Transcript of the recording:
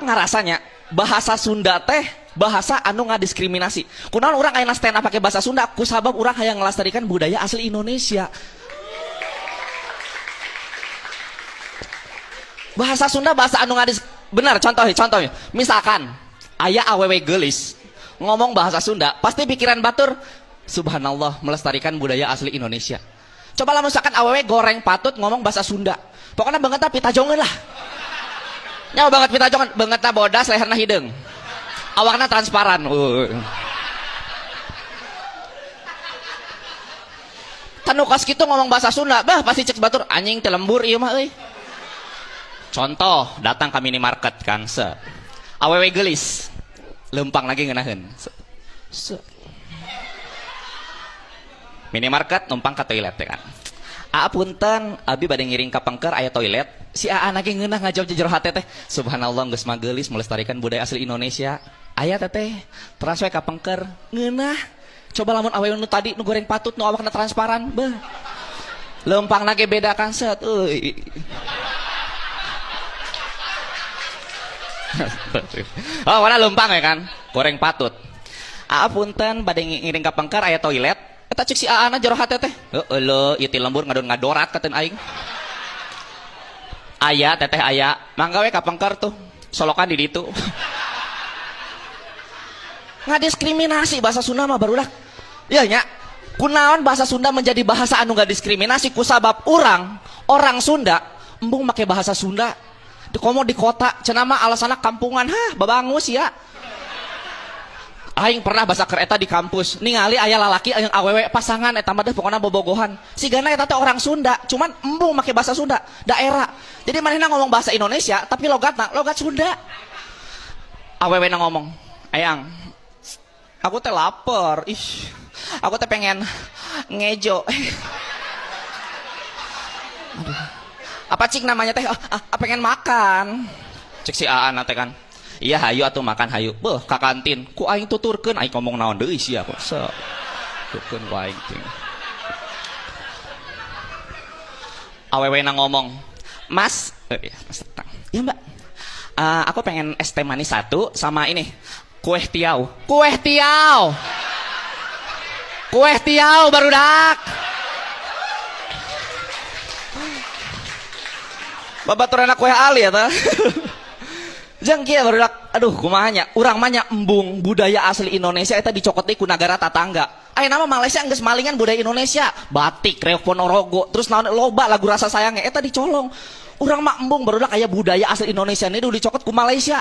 Urang ngarasanya bahasa Sunda teh bahasa anu ngadiskriminasi. Kunaon urang ayeuna stand up pakai bahasa Sunda? Kusabab urang hayang ngelestarikan budaya asli Indonesia. Bahasa Sunda bahasa anu ngadis benar, contoh contoh misalkan aya awewe geulis ngomong bahasa Sunda, pasti pikiran batur subhanallah melestarikan budaya asli Indonesia. Coba lah misalkan awewe goreng patut ngomong bahasa Sunda, pokoknya banget pitajongeun lah, nyawa banget pitajongeun, banget bodas, leherna hideung, awakna transparan. Tanu kos kitu ngomong bahasa Sunda, bah pasti cek batur anjing teh lembur ieu mah euy. Contoh, datang ke minimarket kan, se. Awewe geulis. Lempang lagi ngeunaheun. Se. Se. Minimarket numpang ke toilet ya kan. Aa punten, abi bade ngiring ka pengker aya toilet. Si aa lagi ngeunah ngajawab jero hate teh. Subhanallah geus mah geulis melestarikan budaya asli Indonesia. Aya teteh, teras we ka pengker, ngeunah. Coba lamun awewe nu tadi nu goreng patut nu awakna transparan, beuh. Lempang lagi beda kan, set. Euy. Oh, mana lempang ya kan? Goreng patut. Aa punten bade ngiring ka pengker aya toilet. Eta cek si aa na jero hate teh. Heueuh leuh, ieu ti lembur ngadon ngadorat kateun aing. Aya teteh aya, mangga we ka pengker tuh. Solokan di ditu. Ngadiskriminasi bahasa Sunda mah barudak. Iya nya. Kunaon bahasa Sunda menjadi bahasa anu ngadiskriminasi kusabab urang, orang Sunda embung make bahasa Sunda. Di komo di kota cenah mah alasanna kampungan, hah babangus ya. Aing pernah bahasa keur eta di kampus, ningali aya lalaki yang awewe pasangan eta mah deh pokona bobogohan. Sigana eta teh orang Sunda, cuman embung make bahasa Sunda, daerah. Jadi manehna ngomong bahasa Indonesia tapi logatna logat Sunda. Awewe na ngomong, "Ayang, aku teh lapar. Ih, aku teh pengen ngejo." Aduh. Apa cik namanya teh? Pengen makan. Cek si Aa teh kan. Iya hayu atuh makan hayu. Beuh ka kantin. Ku aing tuturkeun, aing ngomong naon deui sia kok. Se. Tuturkeun ku aing ting. Awewe na ngomong, "Mas, iya, Mas datang. Iya, Mbak. Aku pengen es teh manis satu sama ini kue tiaw." Kue tiaw. Kue tiaw barudak. Babaturan kue ali ya ta. Jang kieu barudak, aduh kumaha nya, urang mah nya embung budaya asli Indonesia eta dicokot deui ku nagara tatangga. Ayeuna mah Malaysia geus malingan budaya Indonesia, batik, reog Ponorogo, terus naon loba lagu rasa sayangnya eta dicolong. Urang mah embung barudak aya budaya asli Indonesia ini dicokot ku Malaysia.